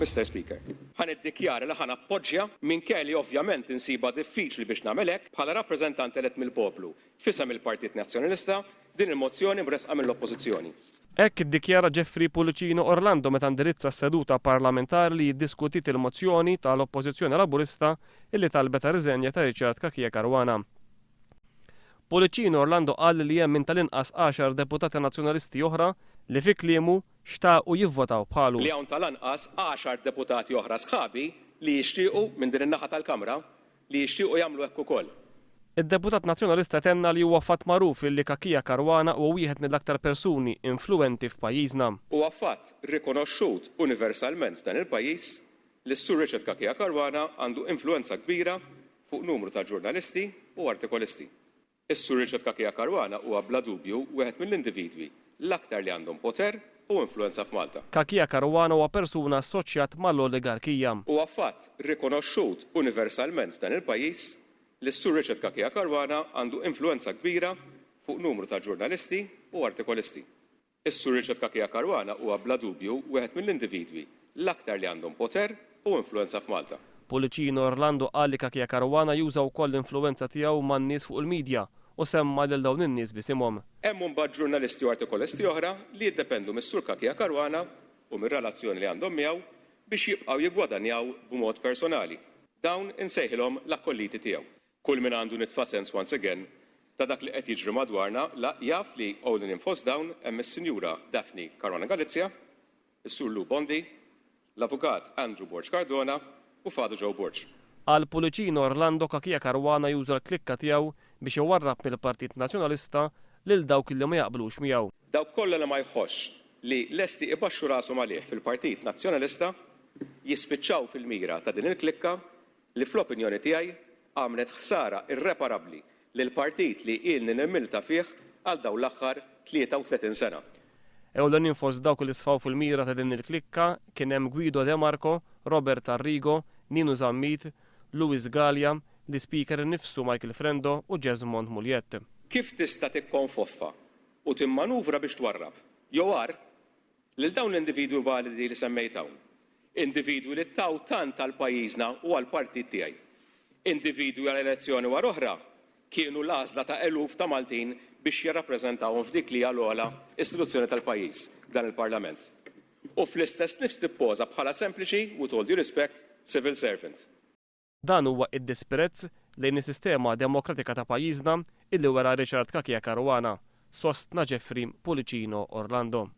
Mister Speaker. Ħa niddikjara li ħa nappoġġja, minkejja li ovvjament insibha diffiċli biex nagħmel hekk, bħala rappreżentant elett mill-poplu, f'isem il-Partit Nazzjonalista, din il-mozzjoni mressqa mill-Oppożizzjoni. Hekk iddikjara Jeffrey Pullicino Orlando meta indirizza s-seduta parlamentari li ddiskutiet il-mozzjoni tal-Oppożizzjoni Laburista illi talbet għar-riżenja ta' Richard Cachia Caruana. Pullicino Orlando qal li hemm minn tal-inqas għaxar deputati Nazzjonalisti oħra li fi kliemu xtaqu jivvotaw bħalu. Li hawn tal-anqas għaxar deputati oħra sħabi li jixtiequ, minn din in-naħa tal-Kamra, li jixtiequ jagħmlu hekk ukoll. Id-deputat Nazzjonalista tenna li huwa fatt magħruf illi Cachia Caruana huwa wieħed mill-aktar persuni influwenti f'pajjiżna. Huwa fatt rikonoxxut universalment f'dan il-pajjiż li s-Sur Richard Cachia Caruana għandu influwenza kbira fuq numru ta' ġurnalisti u artikolisti. Is-Sur Richard Cachia Caruana huwa bla dubju wieħed mill-individwi l-aktar li għandhom poter u influwenza f'Malta. Cachia Caruana huwa persuna assoċjat mal-oligarkija. Huwa fatt rikonoxxut universalment f'dan il-pajjiż li s-Sur Richard Cachia Caruana għandu influwenza kbira fuq numru ta' ġurnalisti u artikolisti. Is-Sur Richard Cachia Caruana huwa bla dubju wieħed mill-individwi l-aktar li għandhom poter u influwenza f'Malta. Pullicino Orlando qal li Cachia Caruana juża wkoll l-influwenza tiegħu man-nies fuq il-media u semma lil dawn in-nies b'isimhom. Hemm imbagħad ġurnalisti u artikolisti oħra li jiddependu mis-Sur Cachia Caruana u mir-relazzjoni li għandhom miegħu biex jibqgħu jiggwadanjaw b'mod personali. Dawn insejħilhom l-akkolliti tiegħu. Kull min għandu nitfa' sens once again ta' dak li qed jiġri madwarna la jaf li ewlenin fost dawn hemm is-Sinjura Daphne Caruana Galizia, is-Sur Lou Bondi, l-Avukat Andrew Borg Cardona u Father Joe Borg. Għal Pullicino Orlando Cachia Caruana juża l-klikka tiegħu biex iwarrab mill-Partit Nazzjonalista lil dawk li ma jaqblux miegħu. Dawk kollha li ma jħossx li lesti ibaxxu rashom għalih fil-Partit Nazzjonalista jispiċċaw fil-mira ta' din il-klikka li fl-opinjoni tiegħi għamlet ħsara irreparabbli lill-partit li ilni nimmilita fih għal dawn l-aħħar 33 sena. Ewlenin fost dawk li sfaw fil-mira ta' din il-klikka kien hemm Guido De Marco, Robert Arrigo, Ninu Zammit, Louis Galea, l-Ispeaker innifsu Michael Frendo u Jesmond Mugliett. Kif tista' tikkonfoffa u timmanuvra biex twarrab, jew agħar, Lil dawn l-individwi validi li semmejt hawn. Individwi li taw tant għal pajjiżna u għall-partit tiegħi. Individwi għal elezzjoni wara oħra kienu l-għażla ta' eluf ta' Maltin biex jirrappreżentawhom f'dik li hija l-ogħla istituzzjoni tal-pajjiż, dan il-Parlament. U fl-istess nifs tippoża bħala sempliċi, with all due respect, civil servant. Dan huwa id-disprezz lejn is-sistema demokratika ta' pajjiżna illi wera Richard Cachia Caruana, sostna Jeffrey Pullicino Orlando.